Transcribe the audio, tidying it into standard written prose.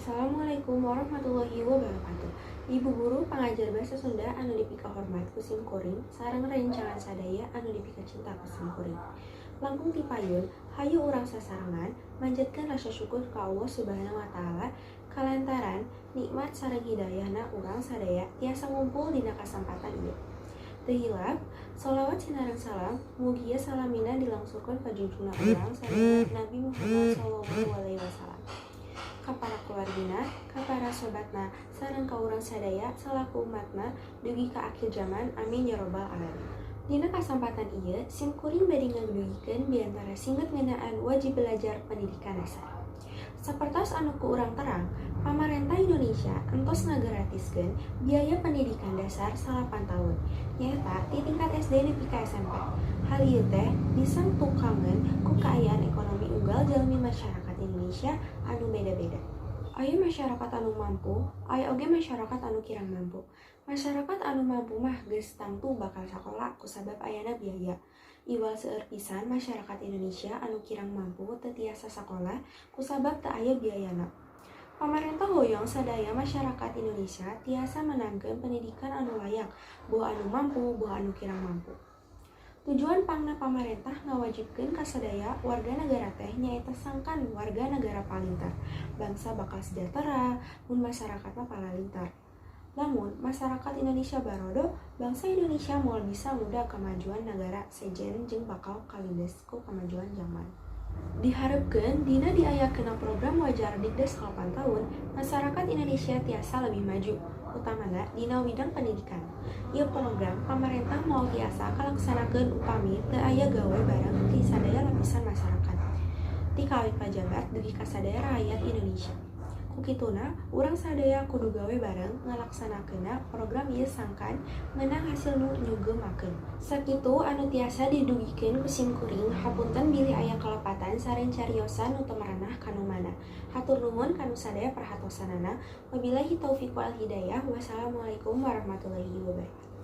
Assalamualaikum warahmatullahi wabarakatuh. Ibu guru pangajar bahasa Sunda anu dipikahormat ku sim kuring sareng rencangan sadaya anu dipikacinta ku sim kuring. Langkung ti payun, hayu urang sasarengan manjatkeun rasa syukur ka Allah Subhanahu wa Ta'ala kalantaran nikmat sareng hidayahna urang sadaya tiasa ngumpul dina kasampatan ieu. Teu hilap, sholawat sinareng salam mugia salamina dilangsurkeun ka junjungan urang sadaya, Nabi Muhammad sallallahu alaihi wasallam, ka para keluargina, ka para sobatna, sareng ka urang sadaya salaku umatna dugi ka akhir zaman. Amin ya robbal alamin. Dina kasampatan ieu, sim kuring bade ngadugikeun biantara singget ngeunaan wajib belajar pendidikan dasar. Sapertos anu ku urang terang, pamarentah Indonesia entos ngagaratiskeun biaya pendidikan dasar 9 tahun, nyaeta ti tingkat SD nepi ka SMP. Hal ieu teh disangtukangeun ku kaayaan ekonomi unggal jalmi masyarakat Indonesia anu beda-beda. Aya masyarakat anu mampu, aya oge masyarakat anu kirang mampu. Masyarakat anu mampu mah geus tangtu bakal sakola kusabab ayana biaya. Iwal seueur pisan masyarakat Indonesia anu kirang mampu teu tiasa sakola kusabab teu aya biayana. Pamarentah hoyong sadaya masyarakat Indonesia tiasa meunangkeun pendidikan anu layak, boh anu mampu, boh anu kirang mampu. Tujuan pangna pamarentah ngawajibkeun ka sadaya warga nagara teh nyaeta sangkan warga nagara palintar. Bangsa bakal sejahtera mun masyarakatna palalintar. Lamun masyarakat Indonesia barodo, bangsa Indonesia moal bisa ngudag kamajuan nagara sejen jeung bakal kalindes ku kamajuan jaman. Diharepkeun dina diayakeunna program Wajar Dikdas 8 tahun, masyarakat Indonesia tiasa lebih maju, utamana dina widang pendidikan. Ieu program pamarentah moal tiasa kalaksanakeun upami teu aya gawe bareng ti sadaya lapisan masyarakat, ti kawit pajabat dugi ka sadaya rakyat Indonesia. Ku kituna, urang sadaya kudu gawe bareng ngalaksanakeunna program ieu sangkan meunang hasil nu nyugemakeun. Sakitu anu tiasa didugikeun ku sim kuring, hapunten bilih aya kalepatan sareng cariosan nu teu merenah ka nu mana. Hatur nuhun kanu sadaya perhatosanana. Wabillahi taufiq wal hidayah. Wassalamualaikum warahmatullahi wabarakatuh.